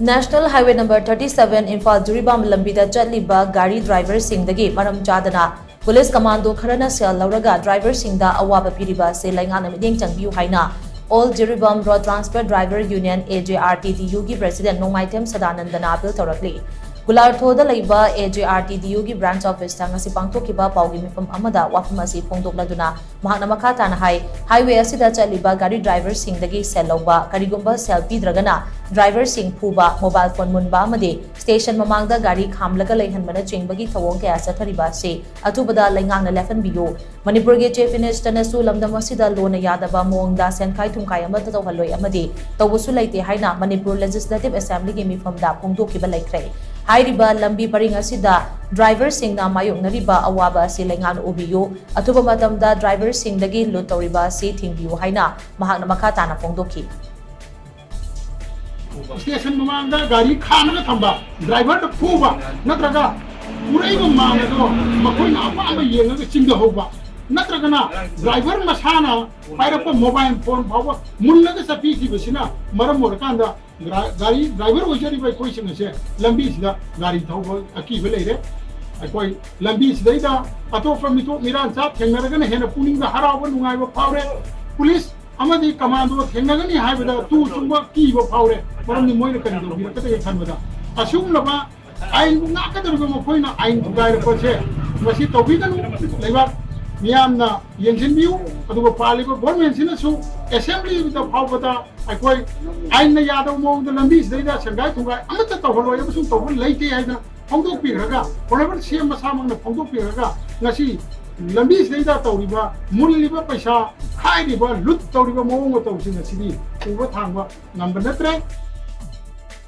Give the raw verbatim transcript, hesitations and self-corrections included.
National Highway number thirty seven Imphal Jiribam ꯂꯝꯕꯤꯗ ꯆꯠꯂꯤꯕ ꯒꯥꯔꯤ ꯗ꯭ꯔꯥꯏꯚꯔꯁꯤꯡꯗꯒꯤ ꯃꯔꯝ ꯆꯥꯗꯅ ꯄꯨꯂꯤꯁ ꯀꯃꯥꯟꯗꯣ ꯈꯔꯅ ꯁꯦꯜ ꯂꯧꯔꯒ ꯗ꯭ꯔꯥꯏꯚꯔꯁꯤꯡꯗ ꯑꯋꯥꯕ ꯄꯤꯔꯤꯕ ꯑꯁꯤ ꯂꯩꯉꯥꯛꯅ ꯃꯤꯠꯌꯦꯡ ꯆꯪꯕꯤꯌꯨ ꯍꯥꯏꯅ All Jiribam Road Transport Driver Union, A J R T D U ꯒꯤ president ꯅꯣꯡꯃꯥꯏꯊꯦꯝ ꯁꯗꯥꯅꯟꯗꯅ appeal ꯇꯧꯔꯛꯂꯤ꯫ ꯒꯨꯂꯥꯔꯊꯣꯗ ꯂꯩꯕ A J R T D U ꯒꯤ branch office ꯇ ꯉꯁꯤ ꯄꯥꯡꯊꯣꯛꯈꯤꯕ ꯄꯥꯎꯒꯤ ꯃꯤꯐꯝ ꯑꯃꯗ ꯋꯥꯐꯝ ꯑꯁꯤ ꯐꯣꯡꯗꯣꯛꯂꯗꯨꯅ ꯃꯍꯥꯛꯅ ꯃꯈꯥ ꯇꯥꯅ ꯍꯥꯏ, highway ꯑꯁꯤꯗ ꯆꯠꯂꯤꯕ ꯒꯥꯔꯤ ꯗ꯭ꯔꯥꯏꯚꯔꯁꯤꯡꯗꯒꯤ ꯁꯦꯜ ꯂꯧꯕ, ꯀꯔꯤꯒꯨꯝꯕ ꯁꯦꯜ ꯄꯤꯗ꯭ꯔꯒꯅ ꯗ꯭ꯔꯥꯏꯚꯔꯁꯤꯡ ꯐꯨꯕ, mobile phone ꯃꯨꯟꯕ ꯑꯃꯗꯤ station ꯃꯃꯥꯡꯗ ꯒꯥꯔꯤ ꯈꯥꯝꯂꯒ ꯂꯩꯍꯟꯕꯅꯆꯤꯡꯕꯒꯤ ꯊꯧꯑꯣꯡ ꯀꯌꯥ ꯆꯠꯊꯔꯤꯕ ꯑꯁꯤ ꯑꯊꯨꯕꯗ ꯂꯩꯉꯥꯛꯅ ꯂꯦꯞꯍꯟꯕꯤꯌꯨ꯫ ꯃꯅꯤꯄꯨꯔꯒꯤ Chief Minister ꯅꯁꯨ ꯂꯝꯗꯝ ꯑꯁꯤꯗ ꯂꯣꯟꯅ ꯌꯥꯗꯕ ꯃꯑꯣꯡꯗ ꯁꯦꯟꯈꯥꯏ ꯊꯨꯝꯈꯥꯏ ꯑꯃꯠꯇ ꯇꯧꯍꯜꯂꯣꯏ ꯑꯃꯗꯤ ꯇꯧꯕꯁꯨ ꯂꯩꯇꯦ ꯍꯥꯏꯅ ꯃꯅꯤꯄꯨꯔ Legislative Assembly ꯒꯤ ꯃꯤꯐꯝꯗ ꯐꯣꯡꯗꯣꯛꯈꯤꯕ ꯂꯩꯈ꯭ꯔꯦ꯫ ꯍꯥꯏꯔꯤꯕ ꯂꯝꯕꯤ ꯄꯔꯤꯡ ꯑꯁꯤꯗ ꯗ꯭ꯔꯥꯏꯚꯔꯁꯤꯡꯅ ꯃꯥꯌꯣꯛꯅꯔꯤꯕ ꯑꯋꯥꯕ ꯑꯁꯤ ꯂꯩꯉꯥꯛꯅ ꯎꯕꯤꯌꯨ, ꯑꯊꯨꯕ ꯃꯇꯝꯗ ꯗ꯭ꯔꯥꯏꯚꯔꯁꯤꯡꯗꯒꯤ ꯂꯨꯠ ꯇꯧꯔꯤꯕ ꯑꯁꯤ ꯊꯤꯡꯕꯤꯌꯨ ꯍꯥꯏꯅ ꯃꯍꯥꯛꯅ ꯃꯈꯥ ꯇꯥꯅ ꯐꯣꯡꯗꯣꯛꯈꯤ꯫ Station ꯃꯃꯥꯡꯗ ꯒꯥꯔꯤ ꯈꯥꯝꯃꯒ ꯊꯝꯕ, driver ꯗ ꯐꯨꯕ, ꯅꯠꯇ꯭ꯔꯒ ꯄꯨꯔꯛꯏꯕ ꯃꯥꯜ ꯑꯗꯣ ꯃꯈꯣꯏꯅ ꯑꯄꯥꯝꯕ ꯌꯦꯡꯉꯒ ꯆꯤꯡꯊꯍꯧꯕ, ꯅꯠꯇ꯭ꯔꯒꯅ driver ꯃꯁꯥꯅ ꯄꯥꯏꯔꯛꯄ mobile phone ꯐꯥꯎꯕ ꯃꯨꯜꯂꯒ ꯆꯠꯄꯤꯈꯤꯕꯁꯤꯅ ꯃꯔꯝ ꯑꯣꯏꯔꯀꯥꯟꯗ ꯒ꯭ꯔꯥ-, ꯒꯥꯔꯤ driver ꯑꯣꯏꯖꯔꯤꯕ ꯑꯩꯈꯣꯏꯁꯤꯡ ꯑꯁꯦ ꯂꯝꯕꯤꯁꯤꯗ ꯒꯥꯔꯤ ꯊꯧꯕ ꯑꯀꯤꯕ ꯂꯩꯔꯦ꯫ ꯑꯩꯈꯣꯏ ꯂꯝꯕꯤꯁꯤꯗꯩꯗ ꯑꯇꯣꯞꯄ ꯃꯤꯇꯣꯞ ꯃꯤꯔꯥꯟꯆꯥ ꯊꯦꯡꯅꯔꯒꯅ ꯍꯦꯟꯅ ꯄꯨꯛꯅꯤꯡꯗ ꯍꯔꯥꯎꯕ ꯅꯨꯡꯉꯥꯏꯕ ꯐꯥꯎꯔꯦ꯫ ꯄꯨꯂꯤꯁ ꯑꯃꯗꯤ ꯀꯃꯥꯟꯗꯣ ꯊꯦꯡꯅꯒꯅꯤ ꯍꯥꯏꯕꯗ ꯇꯨ ꯆꯨꯡꯕ ꯀꯤꯕ ꯐꯥꯎꯔꯦ꯫ ꯃꯔꯝꯗꯤ ꯃꯣꯏꯅ ꯀꯔꯤ ꯇꯧꯕꯤꯔꯛꯀꯗꯒꯦ ꯈꯟꯕꯗ ꯑꯁꯤꯒꯨꯝꯂꯕ ꯑꯥꯏꯟꯕꯨ ꯉꯥꯛꯀꯗꯧꯔꯤꯕ ꯃꯈꯣꯏꯅ ꯑꯥꯏꯟ ꯊꯨꯒꯥꯏꯔꯛꯄꯁꯦ ꯃꯁꯤ ꯇꯧꯕꯤꯒꯅꯨ꯫ ꯂꯩꯕꯥꯛ ꯃꯤꯌꯥꯝꯅ ꯌꯦꯡꯁꯤꯟꯕꯤꯌꯨ꯫ ꯑꯗꯨꯒ ꯄꯥꯜꯂꯤꯕ government ꯁꯤꯅꯁꯨ assembly ꯗ ꯐꯥꯎꯕꯗ ꯑꯩꯈꯣꯏ ꯑꯥꯏꯟꯅ ꯌꯥꯗꯕ ꯃꯑꯣꯡꯗ ꯂꯝꯕꯤꯁꯤꯗꯩꯗ ꯁꯦꯡꯒꯥꯏ ꯊꯨꯒꯥꯏ ꯑꯃꯠꯇ ꯇꯧꯍꯜꯂꯣꯏ ꯑꯃꯁꯨꯡ ꯇꯧꯕ ꯂꯩꯇꯦ ꯍꯥꯏꯗꯅ ꯐꯣꯡꯗꯣꯛꯄꯤꯈ꯭ꯔꯒ, Honourable C M ꯃꯁꯥꯃꯛꯅ ꯐꯣꯡꯗꯣꯛꯄꯤꯈ꯭ꯔꯒ, ꯉꯁꯤ ꯂꯝꯕꯤꯁꯤꯗꯩꯗ ꯇꯧꯔꯤꯕ, ꯃꯨꯜꯂꯤꯕ ꯄꯩꯁꯥ, ꯈꯥꯏꯔꯤꯕ, ꯂꯨꯠ ꯇꯧꯔꯤꯕ ꯃꯑꯣꯡ ꯃꯇꯧꯁꯤꯡ ꯑꯁꯤꯗꯤ ꯎꯕ ꯊꯥꯡꯕ ꯉꯝꯕ ꯅꯠꯇ꯭ꯔꯦ꯫